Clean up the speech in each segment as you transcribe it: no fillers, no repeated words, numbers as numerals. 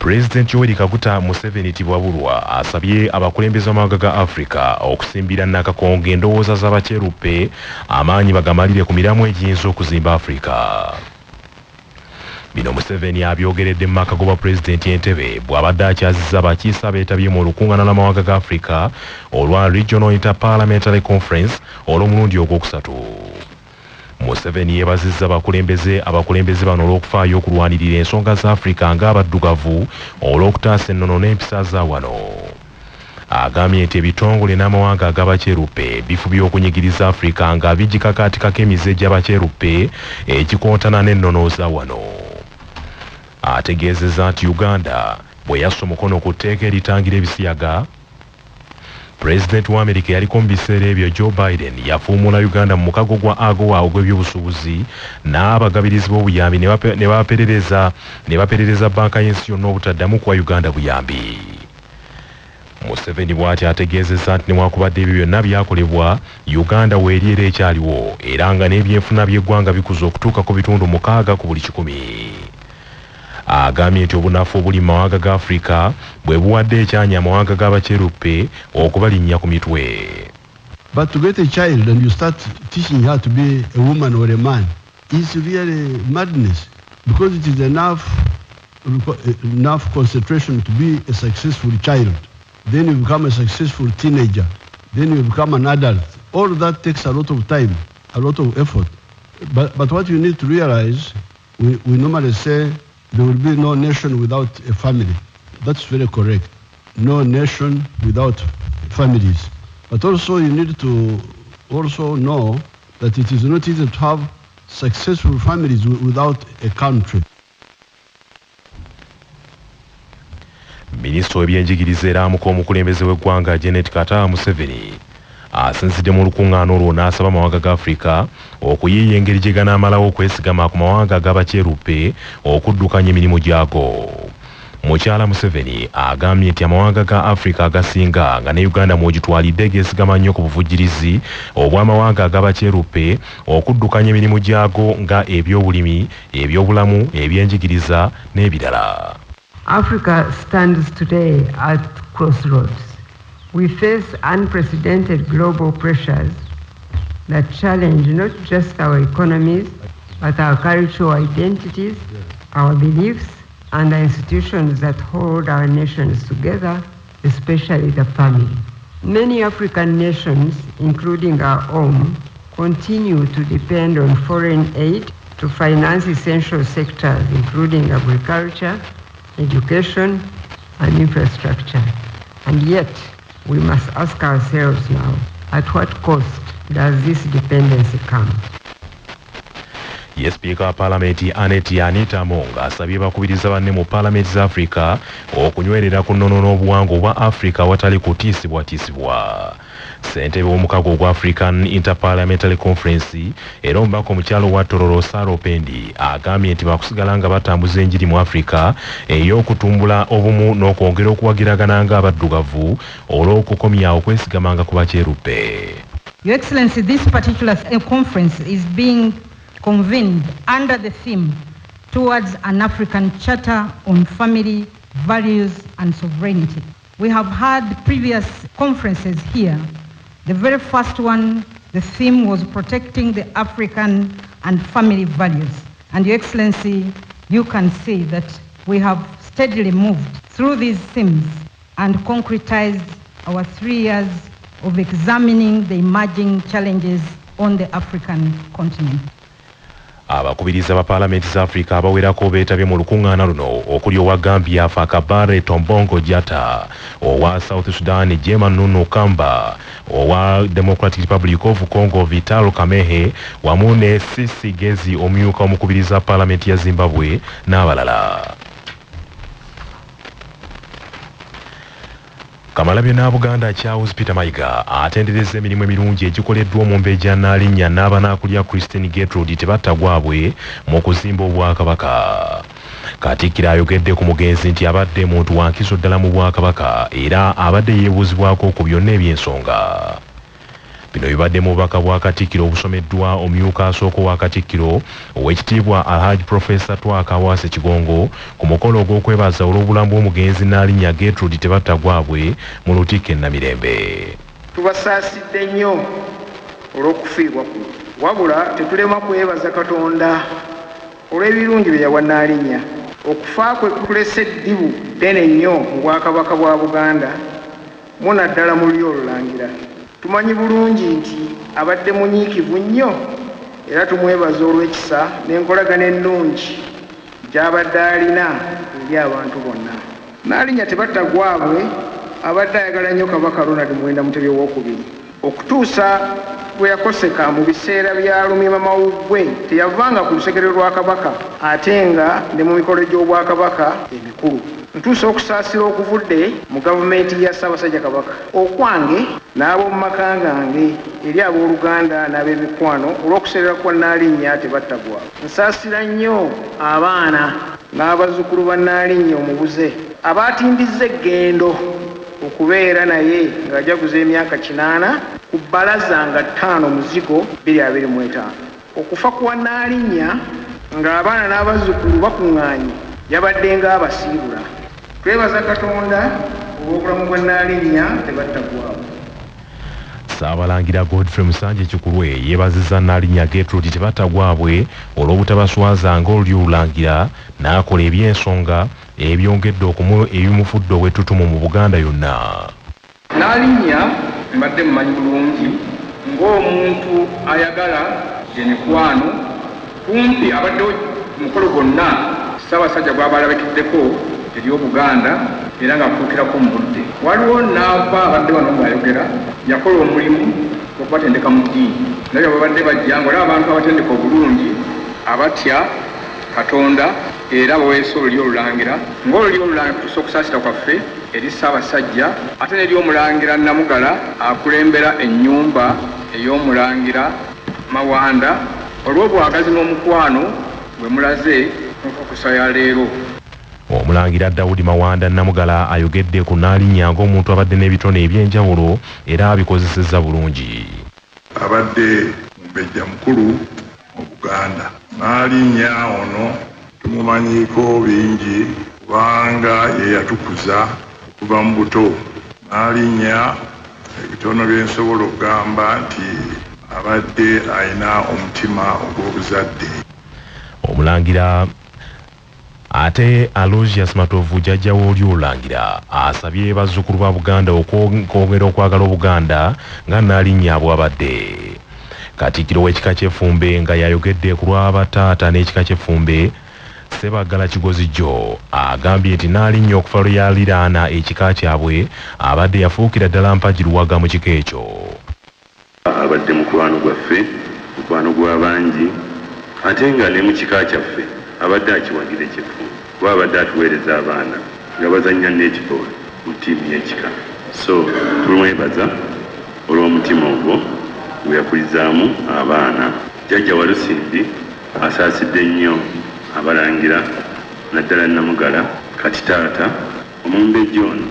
Pulezidenti Yoweri Kaguta Museveni Tibuhaburwa asabye abakulembeze b'amawanga ga Africa okusimbira nnakakongo endowooza z'abakyeruppe amaanyi bagamalire ku miramu egiyinza okuzimba Africa. Bino Museveni abyogeredde mu maka g'obwapulezidenti Entebbe bw'abadde akyazizza abakiise abeetabye mu olukuŋŋaana lw'amawanga ga Africa olwa Regional Interparliamentary Conference olw'omulundi ogwokusatu. Museveni yeebazizza abakulembeze bano olw'okufaayo okulwanirira ensonga za Africa ng'abaddugavu olw'okutaasa ennono n'empisa za wano. Agambye nti ebitongole n'amawanga ag'abakyeruppe bifubye okunyigiriza Africa nga bigikakaatikako emize gy'abakyeruppe ekikontana n'ennono za wano. Ategeezezza nti Uganda bwe yassa omukono ku tteeka eritangira ebisiyaga, Pulezidenti wa Amerika yaliko mu biseera ebyo Joe Biden yafuumuula Uganda mu mukago gwa AGOA ogw'ebyobusuubuzi n'abagabirizi b'obuyambi ne baperereza bbanka y'ensi yonna obutaddamu kuwa Uganda buyambi. Museveni bw'ati ategeezezza nti newankubadde ebyo byonna byakolebwa, Uganda weeri era ekyaliwo era nga n'ebyenfuna by'eggwanga bikuze okutuuka ku bitundu 6 ku buli 100. Agambye nti obunafu obuli mu mawanga ga Africa bwe buwadde ekyanya amawanga g'abakyeruppe okubalinnya ku mitwe. But to get a child and you start teaching her to be a woman or a man is really madness, because it is enough concentration to be a successful child. Then you become a successful teenager. Then you become an adult. All that takes a lot of time, a lot of effort. But what you need to realize, we normally say there will be no nation without a family. That's very correct. No nation without families. But also you need to also know that it is not easy to have successful families without a country. Minisita w'ebyenjigiriza era amuka omukulembeze w'eggwanga Janet Kataaha Museveni asinzidde mu lukuŋŋaana olwo n'asaba amawanga ga Africa okuyiiya engeri gye ganaamalawo okwesigama ku mawanga ag'abakyeruppe okuddukanya emirimu gyago. Mukyala Museveni agambye nti amawanga ga Africa agasinga nga ne Uganda mw'ogitwalidde geesigama nnyo ku buvujjirizi obw'amawanga ag'abakyeruppe okuddukanya emirimu gyago nga ebyobulimi, ebyobulamu, ebyenjigiriza n'ebirala. Africa stands today at crossroads. We face unprecedented global pressures that challenge not just our economies, but our cultural identities, our beliefs, and the institutions that hold our nations together, especially the family. Many African nations, including our own, continue to depend on foreign aid to finance essential sectors, including agriculture, education, and infrastructure. And yet, we must ask ourselves now, at what cost does this dependency come? Ye Sipiika wa Paalamenti Annet Anita Among asabye bakubiriza banne mu Paalamenti za Africa okunywerera ku nnono n'obuwangwa obwa Africa awatali kutiisibwatiisibwa. Ssentebe w'omukago ogwa African Interparliamentary Conference era omubaka omukyalo wa Tororo Sarah Opendi agambye nti bakusigala nga batambuza enjiri mu Africa ey'okutumbula obumu n'okwongera okuwagiragana ng'abaddugavu olw'okukomya okwesigamanga ku bakyeruppe. Your Excellency, this particular conference is being convened under the theme Towards an African Charter on Family, Values and Sovereignty. We have had previous conferences here. The very first one, the theme was protecting the African and family values. And Your Excellency, you can see that we have steadily moved through these themes and concretized our 3 years of examining the emerging challenges on the African continent. Abakubiriza ba Paalamenti za Africa abawerako beetabye mu lukuŋŋaana luno okuli owa Gambia Fakabare Tombongo Jata, owa South Sudan Jema Nunu Kamba, owa Democratic Republic of Congo Vital Kamerhe wamu ne Sisi Gezi omumyuka omukubiriza Paalamenti ya Zimbabwe n'abalala. Kamalabyonna Buganda Charles Peter Mayiga atenderezza emirimu emirungi egikoleddwa omumbejja Nnaalinnya n'abanaakulya Christine Gertrude Tebattagwabwe mu kuzimba Obwakabaka. Katikkiro ayogedde ku mugenzi nti abadde muntu wa nkizo ddala mu Bwakabaka era abadde yeebuuzibwako ku byonna eby'ensonga. Bino bibadde mu bubaka bwa Katikkiro obusomeddwa omumyuka asooka owa Katikkiro Oweekitiibwa Alhaji Professor Twaha Kaawaase Kigongo ku mukolo ogw'okwebaza olw'obulamu bw'omugenzi Nnaalinnya Gertrude Tebattagwabwe mu Lutikko e Namirembe. Tubasaasidde nnyo olw'okufiirwa kuno. Wabula tetulema kwebaza Katonda olw'ebirungi bye yawa Nnaalinnya. Okufa kwe kulese eddibu ddene nnyo mu Bwakabaka bwa Buganda mu naddala mu Lulyo Olulangira. Tumanyi bulungi nti abadde munyiikivu nnyo era tumwebaza olw'ekisa n'enkolagana ennungi gy'abadde alina eri abantu bonna. Nnaalinnya Tebattagwabwe abadde ayagala nnyo Kabaka Ronald Muwenda Mutebi Owookubiri. Okutuusa lwe yakoseka mu biseera bya Lumiimamawuggwe teyavanga ku lusegere lwa Kabaka ate nga ne mu mikolo gy'Obwakabaka emikulu. Ntuusa okusaasira okuvudde mu Gavumenti ya Ssaabasajja Kabaka, okwange n'ab'omu maka gange eri abooluganda n'ab'emikwano olw'okuseerera kwa Nnaalinnya Tebattagwabwe. Nsaasira nnyo abaana n'abazzukulu ba Nnaalinnya omubuze abaatindizze eggendo okubeera naye ng'ajaguza emyaka kinaana ku Bbalaza nga ttaano Muzigo 2025. Okufa kwa Nnaalinnya ng'abaana n'abazzukulu bakuŋŋaanye yabadde ng'abasiibula. Twebaza Katonda olw'obulamu bwa Nnaalinnya Tebattagwabwe. Ssaabalangira Godfrey Musanje Kikulwe yeebazizza Nnaalinnya Gertrude Tebattagwabwe olw'obutabaswaza ng'Olulyo Olulangira n'akola eby'ensonga ebyongedde okumu ebimufudde ow'ettutumu mu Buganda yonna. Nnaalinnya mbadde mmumanyi bulungi ng'omuntu ayagala emikwano, kumpi abaddewo ku mukolo gwonna Ssaabasajja gw'aba alabikiddeko eri Obuganda era ng'atuukirako mu budde. Waliwo Naava abadde wano ng'ayogera, yakola omulimu gw'okubatendeka mu ddiini. Ndabye babadde bajja ng'olaba abantu abatendeka obulungi, abatya Katonda era abaweesa Olulyo Olulangira. Ng'Olulyo Olulangira tutuusa okusaasira kwaffe eri Ssaabasajja ate n'eri Omulangira Namugala akulembera ennyumba ey'Omulangira Mawanda olw'obwagazi n'omukwano gwe mulaze mu nkukusa ya leero. Omulangira Daudi Mawanda Namugala ayogedde ku Nnaalinnya ng'omuntu abadde n'ebitone eby'enjawulo era abikozesezza bulungi. Abadde mumbejja mukulu mu Buganda. Nnaalinnya ono tumumanyiiko bingi kubanga ye yatukuza okuva mu buto. Nnaalinnya ebitono bye nsobola okugamba nti abadde alina omutima ogw'obuzadde. Omulangira ate Aloysius Matovu jjajja w'Olulyo Olulangira asabye bazzukulu ba Buganda okwongera okwagala Obuganda nga Nnaalinnya bw'abadde. Katikkiro w'ekika ky'Effumbe nga yayogedde ku lw'abataata n'ekika ky'Effumbe Ssebaggala Kigozi Joe agambye nti Nnaalinnya okuva lwe yaliraana ekika kyabwe abadde yafuukira ddala mpagi luwaga mu kika ekyo. Abadde mukwano gwaffe, mukwano gw'abangi ate nga ne mu kika kyaffe abadde akiwagira eky'Effumbe kuba abadde atuweereza abaana nga bazannya netball mu ttiimu y'ekika so tumwebaza olw'omutima ogwo gwe yakulizaamu abaana. Jjajja Walusimbi asaasidde nnyo Abalangira naddala Namugala kati taata. Omumbejja ono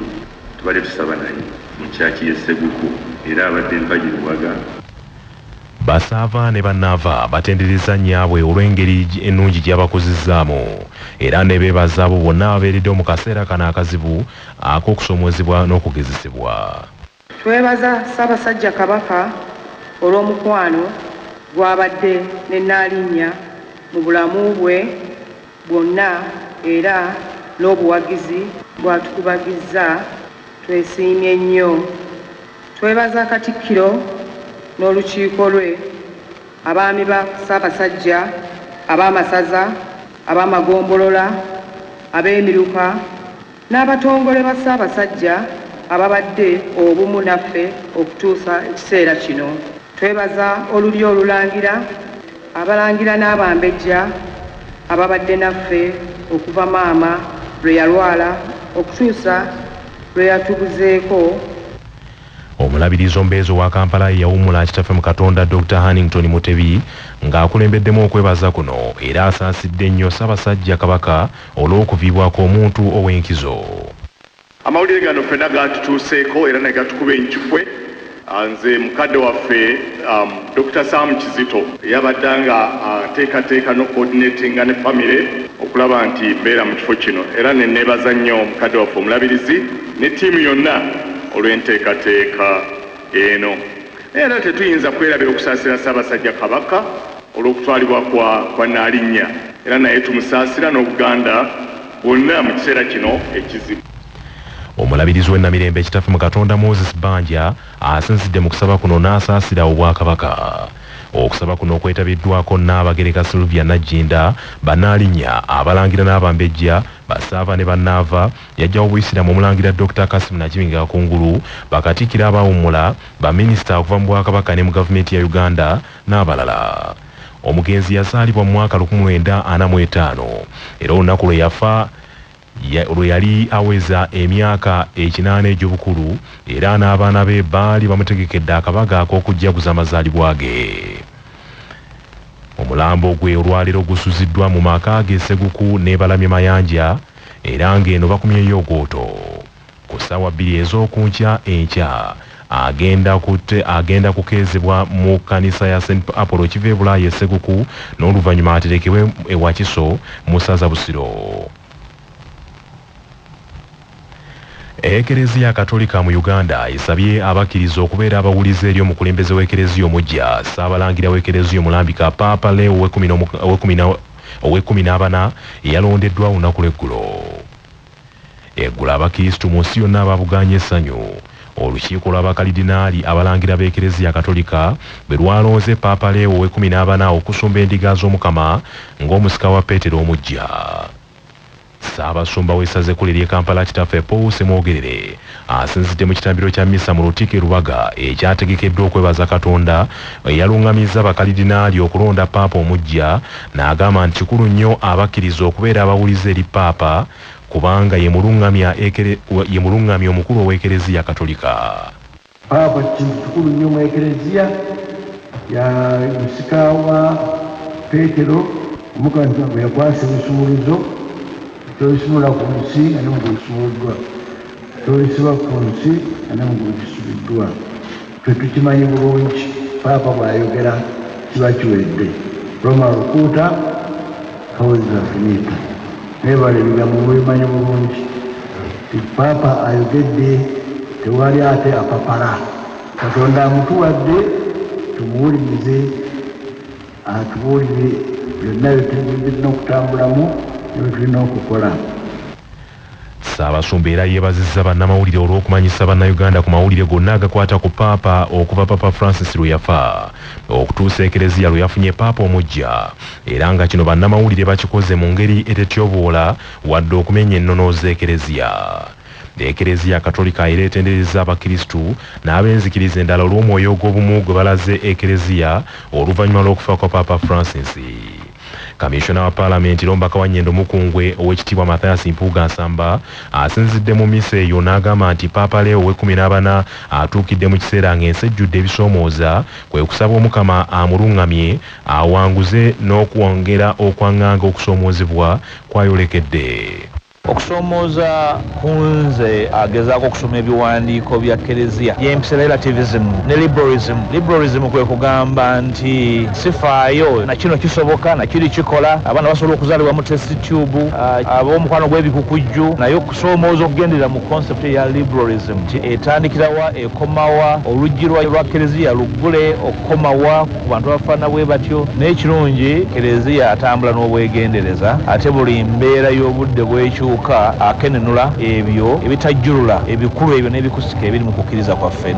tubadde tusaba naye mu church y'e Sseguku era abadde mpagi luwaga. Basaava ne Bannaava batenderezza nnyaabwe olw'engeri ennungi gy'abakuzizzaamu era ne beebaza abo bonna ababeereddewo mu kaseera kano akazibu ak'okusoomoozebwa n'okugezesebwa. Twebaza Ssaabasajja Kabaka olw'omukwano gw'abadde ne Nnaalinnya mu bulamu bwe bwonna era n'obuwagizi bw'atukubagizza twesiimye nnyo. Twebaza Katikkiro n'olukiiko lwe, abaami ba Ssaabasajja, ab'amasaza, ab'amagombolola, ab'emiruka n'abatongole ba Ssaabasajja ababadde obumu naffe okutuusa ekiseera kino. Twebaza Olulyo Olulangira, Abalangira n'Abambejja ababadde naffe okuva maama lwe yalwala okutuusa lwe yatubuzeeko. Omulabirizi omubeezi owa Kampala eyawummula Kitaffe mu Katonda Dokita Hannington Mutebi ng'akulembeddemu okwebaza kuno era asaasidde nnyo Ssaabasajja Kabaka olw'okuviibwako omuntu ow'enkizo. Amawulire gano ffenna gaatutuuseeko era ne gatukuba encukwe. Nze mukadde waffe Dokita Sam Kizito eyabadde nga ateekateeka n'okucoordinatinga ne famire okulaba nti mbeera mu kifo kino, era ne neebaza nnyo mukadde waffe omulabirizi ne ttiimu yonna olw'enteekateeka eno. Naye era tetuyinza kwerabira okusaasira Ssaabasajja Kabaka olw'okutwalibwa kwa Nnaalinnya, era naye tumusaasira n'Obuganda bwonna mu kiseera kino ekizibu. Omulabirizi w'e Namirembe Kitaffe mu Katonda Moses Banja asinzidde mu kusaba kuno n'asaasira Obwakabaka. Okusaba kuno kwetabiddwako Nnaabagereka Sylvia Nagginda, Bannaalinnya, Abalangira n'Abambejja, Bassaava ne Bannaava, Jjajja w'Obuyisiraamu Omulangira Dokita Kassim Nakibinge Kakungulu, Bakatikkiro abaawummula, Baminisita okuva mu Bwakabaka ne mu Gavumenti ya Uganda n'abalala. Omugenzi yazaalibwa mu mwaka 1945 era olunaku lwe yafa lwe yali aweza emyaka ekinaana egy'obukulu era n'abaana be baali bamutegekedde akabaga ak'okujjaguza amazaalibwa ge. Omulambo gwe olwaleero gusuziddwa mu maka ge Seguku ne Balamye Mayanja era ng'eno bakumyeyo ogwoto. Ku ssaawa bbiri ez'okunkya enkya agenda kute agenda kukeezebwa mu kkanisa ya St Apollo ekiva e Bulaaya e Seguku n'oluvannyuma aterekebwe e Wakiso mu ssaza Busiro. Ekereziya Katolika mu Uganda esabye abakkiriza okubeera abawulize eri omukulembeze w'ekereziya omuggya, Ssaabalangira w'ekereziya omulambika Paapa Leo ow'ekkumi n'abana eyalondeddwa olunaku lw'eggulo. Eggulo abakirisitu mu nsi yonna babugaanye essanyu olukiiko lw'abakalidinaali abalangira b'ekereziya Katolika bwe lwalonze Paapa Leo ow'ekkumi n'abana okusumba endiga z'Omukama ng'omusika wa Peetero omuggya. Ssaabasumba w'essaza ekkulu ery'e Kampala Kitaffe Paul Ssemwogerere asinzidde mu kitambiro kya mmisa mu Lutikko e Lubaga ekyategekeddwa okwebaza Katonda eyalungamizza bakalidinaali okulonda Paapa omuggya n'agamba nti kikulu nnyo abakkiriza okubeera abawulize eri Paapa kubanga ye mulungamya omukulu ow'Ekereziya Katolika. Paapa kintu kikulu nnyo mu Ekereziya, ya musika wa Peetero, Omukama bwe yakwasa ebisumuluzo, tolisumula ku nsi nga ne muggulu kisumuluddwa, tolisiba ku nsi nga ne muggulu kisibiddwa. Ffe tukimanyi bulungi, Paapa bw'ayogera kiba kiwedde. Roma locuta, causa finita. Mwebale ebigambo mubimanyi bulungi. Paapa ayogedde, tewali ate apapala. Katonda amutuwadde tumuwulirize, atubuulire byonna bye tulina okutambulamu ne bye tulina okukola. Ssaabasumba era yeebazizza bannamawulire olw'okumanyisa Bannayuganda ku mawulire gonna agakwata ku Paapa okuva Paapa Francis lwe yafa okutuusa Ekereziya lwe yafunye Paapa omuggya era nga kino bannamawulire bakikoze mu ngeri etetyoboola wadde okumenya ennono z'Ekereziya. Ekereziya Katolika era etenderezza Abakristu n'ab'enzikiriza endala olw'omwoyo ogw'obumu gwe balaze Ekereziya oluvannyuma lw'okufa kwa Paapa Francis. Kamiishona wa Paalamenti era omubaka wa Nyendo Mukungwe Oweekitiibwa Mathias Mpuuga Nsamba asinzidde mu mmisa eyo n'agamba nti Paapa Leo ow'ekkumi n'abana atuukidde mu kiseera ng'ensi ejjudde ebisoomooza kwe kusaba Omukama amulungamye awanguze n'okwongera okwang'anga okusoomoozebwa kw'ayolekedde. Okusoomooza ku nze agezaako okusoma ebiwandiiko bya Kkereziya gyempise relativism ne liberalism. Liberalism kwe kugamba nti sifaayo na kino kisoboka na kiri kikola, abaana basobola okuzaalibwa mu test tube, ab'omukwano gw'ebikukujju, naye okusoomooza okugenderera mu concept eya liberalism nti etandikirawa ekomawa, oluggi lwa Kkereziya luggule okukomawa ku bantu abafaanana bwe batyo. Naye ekirungi Kkereziya atambula n'obwegendereza, ate buli mbeera y'obudde bw'ekyuka akenenula ebyo ebitajjulula ebikulu ebyo n'ebikusika ebiri mu kukkiriza kwaffe.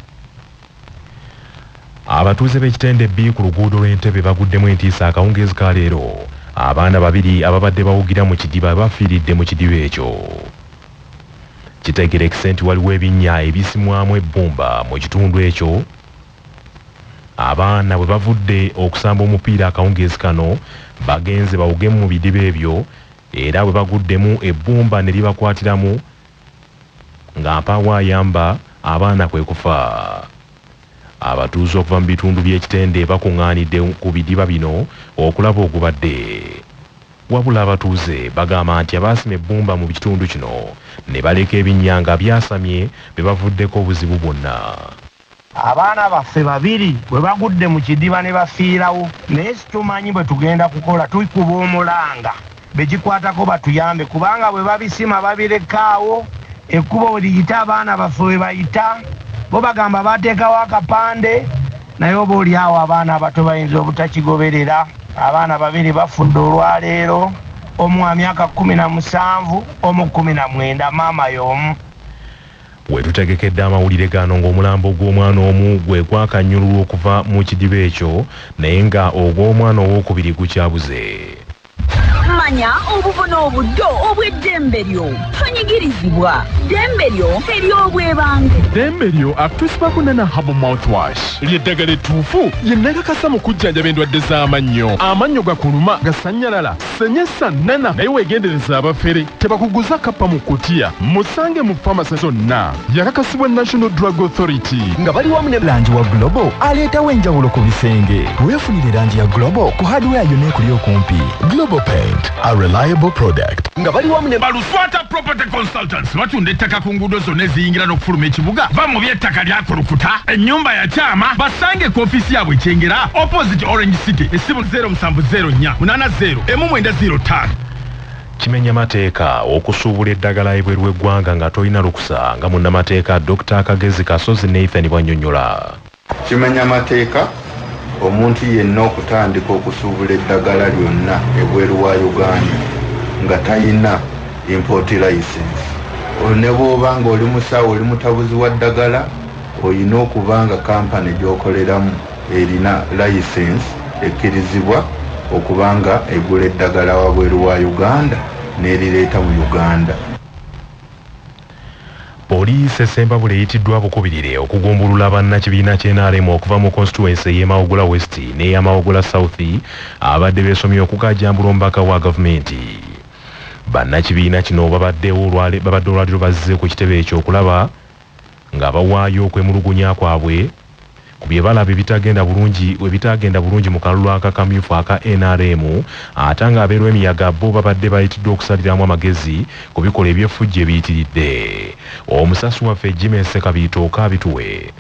Abatuuze b'ekitende B ku luguudo lw'Entebbe baguddemu entiisa akawungeezi ka leero. Abaana babiri ababadde bawugira mu kidiba bafiiridde mu kidiba ekyo. Kitegeerekese nti waliwo ebinnya ebisimwamu ebbumba mu kitundu ekyo. Abaana bwe bavudde okusamba omupiira akawungeezi kano bagenze bawugemu mu bidiba ebyo era bwe baguddemu ebbumba ne libakwatiramu nga mpaawo ayamba abaana kwe kufa. Abatuuze okuva mu bitundu by'ekitende bakuŋŋaanidde ku bidiba bino okulaba ogubadde. Wabula abatuuze bagamba nti abaasima ebbumba mu kitundu kino ne baleka ebinnya nga byasamye be bavuddeko obuzibu bwonna. Abaana baffe babiri bwe bagudde mu kidiba ne bafiirawo, naye situmanyi bwe tugenda kukola. Tukuba omulanga bekikwatako batuyambe, kubanga bwe babisima babirekaawo, ekkubo bwe liyita abaana baffe bwe bayita, bo bagamba bateekawo akapande, naye oba oli awo abaana abato bayinza obutakigoberera. Abaana babiri bafudde olwaleero, omu wa myaka 17, omu 19, maama y'omu. Wetutegekedde amawulire gano ng'omulambo gw'omwana omu gwe gwakanyululwa okuva mu kidiba ekyo, naye nga ogw'omwana owookubiri gukyabuze. Manya obuvuna obuddo obw'eddembe lyo, tonyigirizibwa, ddembe lyo ery'obwebange. Ddembe lyo akutuusibwako Nana Herbal Mouthwash, ly'eddagala ettuufu lye nakakasa mu kujjanjaba endwadde z'amannyo. Amannyo gakuluma, gasannyalala, senyesa Nana, naye weegendereza abafere tebakuguza kappa mu kutiya. Musange mu famasi zonna, yakakasibwa National Drug Authority. Nga bali wamu ne langi wa Global aleetawo enjawulo ku bisenge. Weefunire langi ya Global ku hardware yonna ekuli okumpi. Global Paint, a reliable product. Nga bali wamu ne Baluswata Property Consultants batunda ettaka ku nguudo zonna eziyingira n'okufuluma ekibuga. Va mu by'ettaka lyakulukuta, ennyumba ya kyama. Basange ku ofiisi yaabwe Kyengera, opposite Orange City. Essimu 0704 80 1905. Kimenya mateeka okusuubula eddagala ebweru w'eggwanga nga tolina lukusa, nga munnamateeka Dr Kagezi Kasozi Nathan bw'annyonnyola. Kimenya mateeka omuntu yenna okutandika okusuubula eddagala lyonna ebweru wa Uganda nga talina import license. Ne bw'oba nga oli musawo, oli mutabuzi wa ddagala, olina okuba nga kampani gy'okoleramu erina license ekkirizibwa okuba nga egula eddagala wabweru wa Uganda n'erireeta mu Uganda. Poliisi Esembabule eyitiddwa bukubirire okugumbulula bannakibiina ky'NRM okuva mu constituency ey'e Mawogola West n'eya Mawogola South abadde beesomye okukajambula omubaka wa gavumenti. Bannakibiina kino babadde olwaliro bazze ku kitebe ekyo okulaba nga bawaayo okwemulugunya kwabwe ku bye balaba ebitagenda bulungi ebitagenda bulungi mu kalulu akakamyufu aka NRM, ate nga ab'e Lwemiyaga bo babadde bayitiddwa okusaliramu amagezi ku bikolwa eby'effujjo ebiyitiridde. Omusasi waffe Jimmy Sekabiito kaabituwe.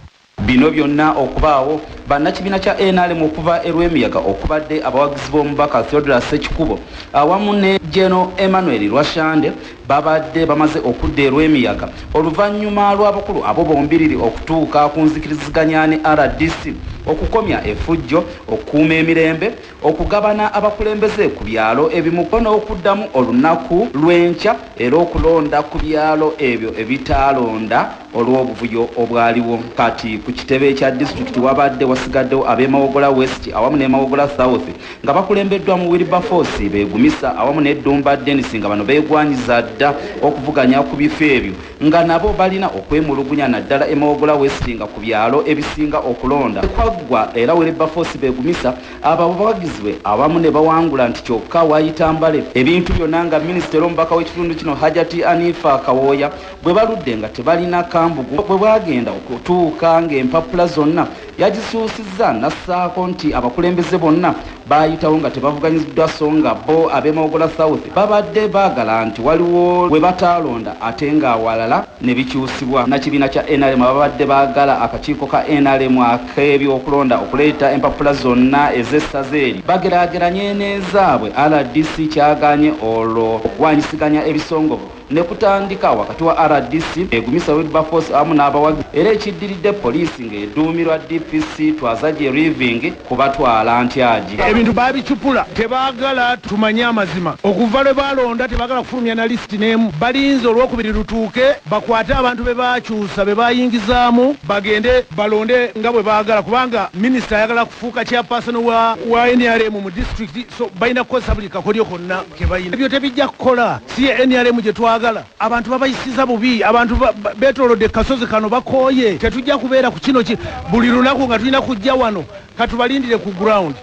Bino byonna okubaawo, bannakibiina kya NRM okuva e Lwemiyaga okubadde abawagizi b'omubaka Theodora Sekikubo awamu ne General Emmanuel Rwashande babadde bamaze okudda e Lwemiyaga oluvannyuma lw'abakulu abo bombiriri okutuuka ku nzikiriziganya ne RDC okukomya effujjo, okukuuma emirembe, okugabana abakulembeze ku byalo ebimu n'okuddamu olunaku lw'enkya era okulonda ku byalo ebyo ebitaalonda olw'obuvuyo obwaliwo. Kati ku kitebe kya disitulikiti wabadde wasigaddewo ab'e Mawogola West awamu ne Mawogola South nga bakulembeddwa mu Wilberforce Beegumisa awamu ne Ddumba Dennis, nga bano beegwanyiza dda okuvuganya ku bifo ebyo, nga nabo balina okwemulugunya naddala e Mawogola West nga ku byalo ebisinga okulonda kwaggwa, era Wilberforce Beegumisa abawagizi be awamu ne bawangula nti kyokka waayita mbale ebintu byonna nga minisita era omubaka w'ekitundu kino Hajati Anifa Kawooya bwe baludde nga tebalina kambugu bwe bwagenda okutuuka ng'empapula zonna yagisuusizza n'assaako nti abakulembeze bonna baayitawo nga tebavuganyiziddwa, so nga bo ab'e Mawogola South babadde baagala nti waliwo we bataalonda ate ng'awalala ne bikyusibwa. Nakibiina kya NRM ababadde baagala akakiiko ka NRM ak'ebyokulonda okuleeta empapula zonna ez'essaza eri bageraageranye n'ezaabwe, RDC kyaganye, olwo okuwanyisiganya ebisongovu ne kutandika wakati wa RDC egumisa Wilberforce awamu n'abawagizi, era ekiddiridde poliisi ng'eduumirwa DPC Twazaje Living kubatwala ntyagi. Ebintu babicupula, tebaagala tumanye amazima. Okuva lwe balonda tebaagala kufulumya na lisiti n'emu. Balinze olwokubiri lutuuke bakwate abantu be bakyusa be bayingizaamu bagende balonde nga bwe baagala, kubanga minisita ayagala kufuuka chairperson wa NRM mu disitulikiti, so balina kukozesa buli kakodyo konna ke balina. Ebyo tebijja kukola, si ye NRM gye twagala. Abantu babayisiza bubi, abantu beetoolodde kasozi kano bakooye. Tetujja kubeera ku kino buli lunaku nga tulina kujja wano, katubalindire ku ground.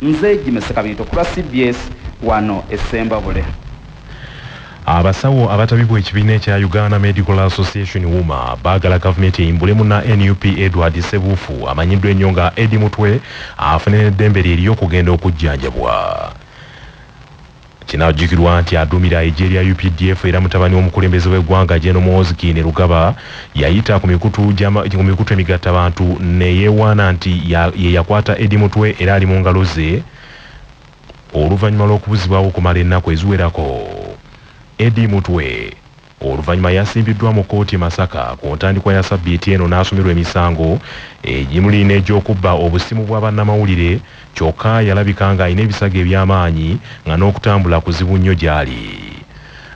Nze Jimmy Sekabiito ku lwa CBS wano e Ssembabule. Abasawo abatabibwa ekibiina ekya Uganda Medical Association UMA baagala gavumenti eyimbulemu na NUP Edward Sebuufu amanyiddwa ennyo nga Eddie Mutwe afune n'eddembe lye ery'okugenda okujjanjabwa. Kinajjukirwa nti aduumira eggye lya UPDF era mutabani w'omukulembeze w'eggwanga General Muhoozi Kainerugaba yayita ku mikutu emigattabantu ne yeewaana nti ye yakwata Eddie Mutwe era ali mu ngalo ze oluvannyuma lw'okubuzibwawo okumala ennaku eziwerako. Eddie Mutwe oluvannyuma yasimbiddwa mu kkooti e Masaka ku ntandikwa ya sabbiiti eno n'asomerwa emisango egimuli n'egy'okubba obusimu bwa bannamawulire, kyokka yalabika ng'alina ebisago eby'amaanyi nga n'okutambula kuzibu nnyo gy'ali.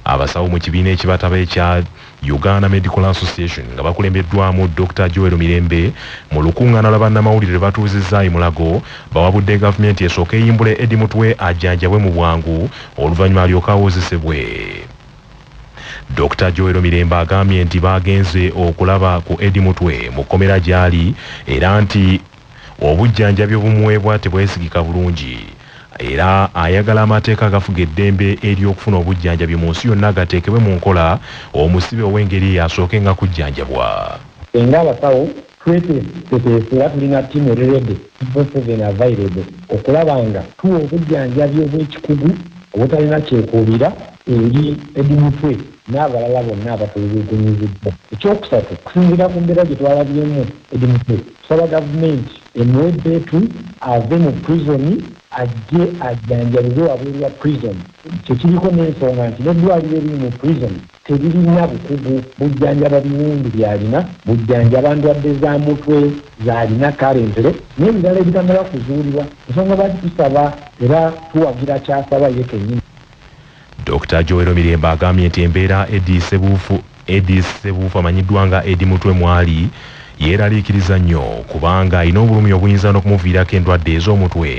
Abasawo mu kibiina ekibataba ekya Uganda Medical Association nga bakulembeddwamu Dr. Joel Mirembe mu lukuŋŋaana lwa bannamawulire lwe batuuzizza e Mulago bawabudde gavumenti esooke eyimbule Eddie Mutwe ajjanjabwe mu bwangu oluvannyuma alyoke awozesebwe. Dr. Joel Mirembe agambye nti bagenze okulaba ku Eddie Mutwe mu kkomera gy'ali era nti obujjanjabi obumuweebwa tebwesigika bulungi, era ayagala amateeka agafuga eddembe ery'okufuna obujjanjabi mu nsi yonna gateekebwe mu nkola omusibe ow'engeri eyo asooke nga kujjanjabwa. Nga abasawo tweteeseteese era tulina ttiimu eri 7 available okulaba nga tuwa obujjanjabi obw'ekikugu obutalina kyekuubira eri Eddie Mutwe n'abalala bonna abatulugunyiziddwa. Ekyokusatu, kusinziira ku mbeera gye twalabyemu Eddie Mutwe, tusaba gavumenti emuwe ebbeetu ave mu prisoni ajje ajjanjabibwe wabweru wa prison. Kyekiriko n'ensonga nti n'eddwaliro eriri mu prison teririna bukugu bujjanjaba biwundu by'alina, bujjanjaba ndwadde za mutwe z'alina currently n'ebirala ebitamala kuzuulibwa. Ensonga lwaki tusaba era tuwagira kyasaba ye kennyini. Dr. Joel Mirembe agambye nti embeera Eddie Ssebuufu amanyiddwa nga Eddie Mutwe mwali yeeraliikiriza nnyo kubanga alina obulumi obuyinza n'okumuviirako endwadde ez'omutwe.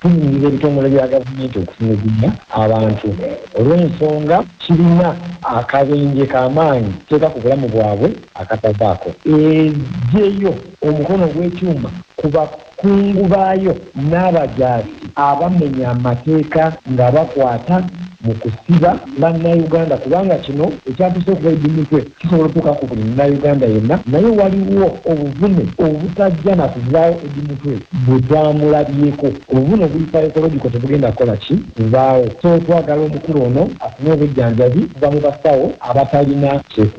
Tuyingiza ebitongole bya gavumenti okufunyizibwa abantu olw'ensonga kirina akabenje k'amaanyi teeka ku bulamu bwabwe akatavaako. Eggyeyo omukono gw'ekyuma ku bakungu baayo n'abajaasi abamenya amateeka nga bakwata mu kusiba bannayuganda, kubanga kino ekyatuuse okuba Eddie Mutwe kisobola okutuuka ku buli munnayuganda yenna, naye waliwo obuvune obutajja na kuvaawo Eddie Mutwe bwe twamulabyeko. Obuvune obuli psychological tebugenda kukola ki kuvaawo. So twagala omukulu ono afune obujjanjabi kuva mu basawo abatalina kye.